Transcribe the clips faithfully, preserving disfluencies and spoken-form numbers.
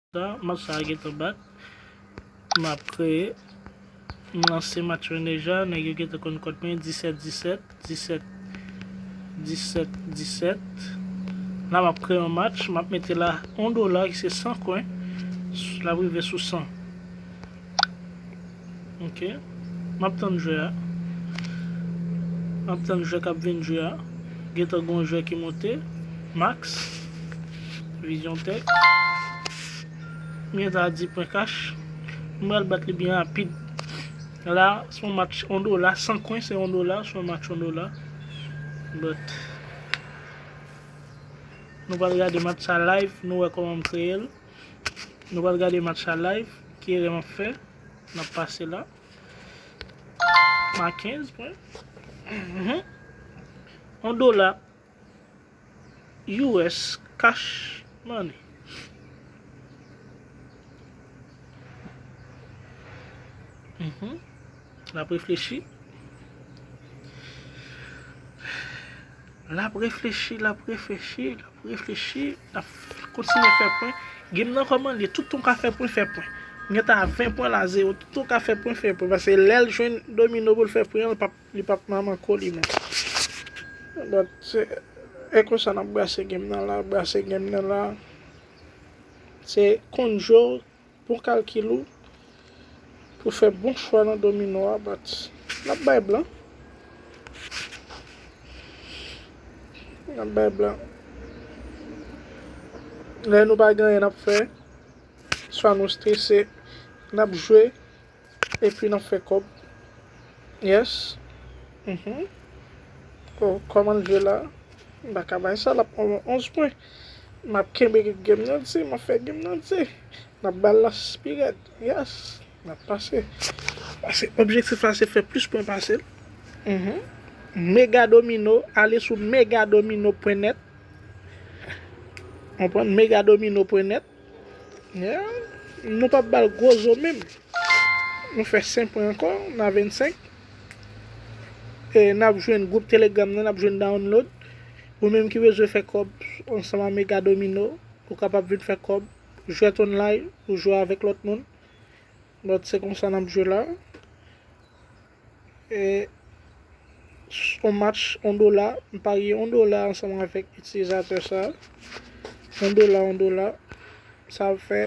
Sa, match sa a gentan bat. M ap kreye. M lanse match mwen deja. Nèg yo gentan konn kòd mwen. Disèt disèt, disèt, disèt, disèt. La, m ap kreye yon match. M ap mete la yon dola ki se san kwen. L ap rive sou san. Ok. M ap tann jwè a. M ap tann jwè k ap vin jwe a. Gentan gen yon jwè ki monte. Max. Vision Tech. M gentan a dis pwen kach. M pral bat li byen rapid. La, se yon match yon dola. San kwen, se yon dola. Se yon match yon dola. But, nou pral gade match sa live. Nou wè kòman m kreye l. Nou pral gade match sa live. Ki erè m ap fè. N ap pase la. M a kenz pwen. Mhm. Yon dola U S cash money. Mhm. L ap reflechi. L ap reflechi, l ap reflechi, l ap reflechi, l ap kontinye fè pwen. Game nan kòman li ye? Tout tan w ka fè pwen, fè pwen. M gentan a ven pwen la zewo. Tout tan w ka fè pwen, fè pwen. Paske lè l jwenn domino pou l fè pwen an, li p ap, li p ap manman ko li menm. But, se, e konsa n ap brase game nan la, brase game nan la. Se konn jwe w pou kalkil ou, pou fè bon chwa nan domino a, but n ap bay blan. N ap bay blan. Lè nou pa gen anyen n ap fè, swa nou strese, n ap jwe, epi n ap fè kòb. Yes. Mhm. Oh, kòman l jwe la? M pa ka bay sa, l ap onz pwen. M ap kenbe game nan di, m ap fè game nan di. N ap ba l la pi rèd. Yes. N ap pase. Paske objektif la se fè plis pwen pase l. Mhm. Mega domino, ale sou mega domino pwen nèt. Konprann? Mega domino pwen nèt. Yeah. Nou p ap ba l gwo zo menm. Nou fè senk pwen ankò, n a vennsenk. E n ap jwenn gwoup Telegram nan, n ap jwenn download. Ou menm ki bezwen fè kòb ansanm ak Mega Domino, ou kapab vin fè kòb. Jwèt online, ou jwe avèk lòt moun. But se konsa n ap jwe la. E, yon match, yon dola, m parye yon dola ansanm avèk itilizatè sa. Yon dola, yon dola. Sa fè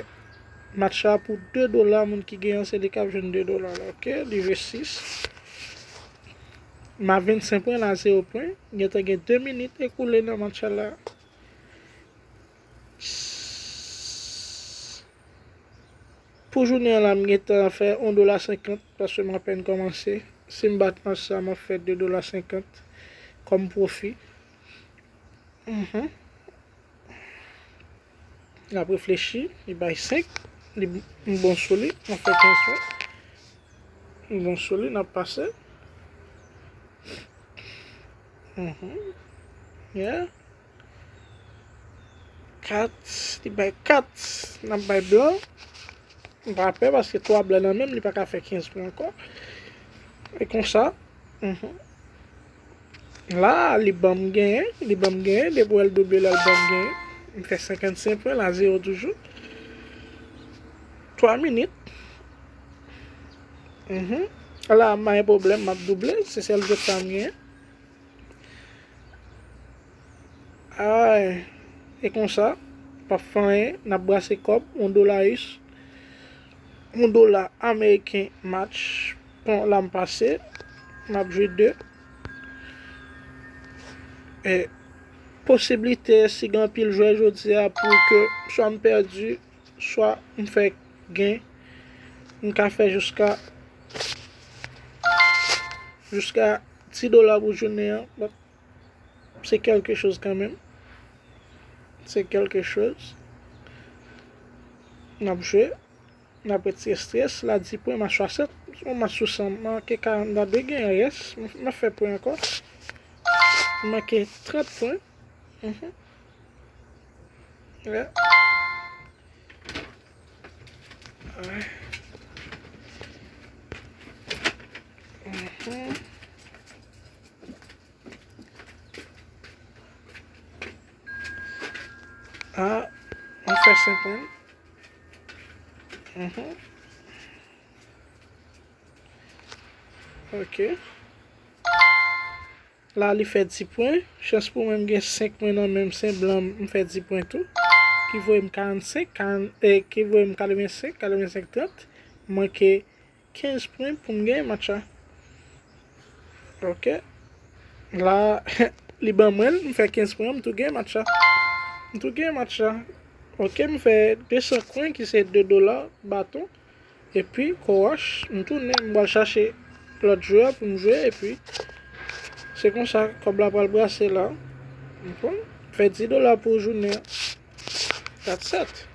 match la pou de dola, moun ki genyen se li k ap jwenn de dola la, ok? Li jwe sis. M a vennsenk pwen, la zewo pwen. Gentan gen de minit ekoule nan match la. Pou jounen an la, m gentan fè yon dola senkant, paske m apèn kòmanse. Si m bat match sa, m ap fè de dola senkant kòm pwofi. Mhm. L ap reflechi, li bay senk, li, m bon sou li, m ap fè kenz pwen. M bon sou li, n ap pase. Mhm. Yeah. Kat, li bay kat, n ap bay blan. M pa pè paske twa blan nan men m, li pa ka fè kenz pwen ankò. E konsa, mhm. La, li ban m genyen, li ban m genyen, depi w wè l double la, l ban m genyen. M fè senkannsenk pwen, la zewo toujou. Twa minit. Mhm. La, m pa gen pwoblèm, m ap double, se sèl jwèt sa m genyen. Ay, e konsa, p ap fè anyen, n ap brase kòb, yon dola U S, yon dola ameriken match, pon la m pase, m ap jwe de. E posiblite, si gen anpil jwè jodi a, pou ke swa m pèdi, swa m fè gen, m ka fè jiska, jiska dis dola pou jounen an. But se kèlke choz kanmenm. Se kèlke choz. N ap jwe. N ap retire strès. La dis pwen, m a swasant. Yon match sou san, m manke karant, m ta dwe genyen, yes. M, m ap fè pwen ankò. M manke trant pwen. Mhm. Yeah. Ah, m fè senk pwen. Mhm. Ok. La, li fè di pwen. Chans pou mwen, m gen senk pwen nan menm, se blan, m fè di pwen tou. Ki voye m karannsenk, karant, e, ki voye m katrevensenk, katrevensenk trant. M manke kenz pwen pou m genyen match la. Ok. La, li ban mwen l, m fè kenz pwen, m tou gen match la. M tou gen match la. Ok, m fè de san kwen ki se de dola baton. Epi, kowòch, m tounen, m pral chache lòt jwè pou m jwe. Epi, se konsa, kòb la pral brase la. M konn fè di dola pou jounen an. That's it.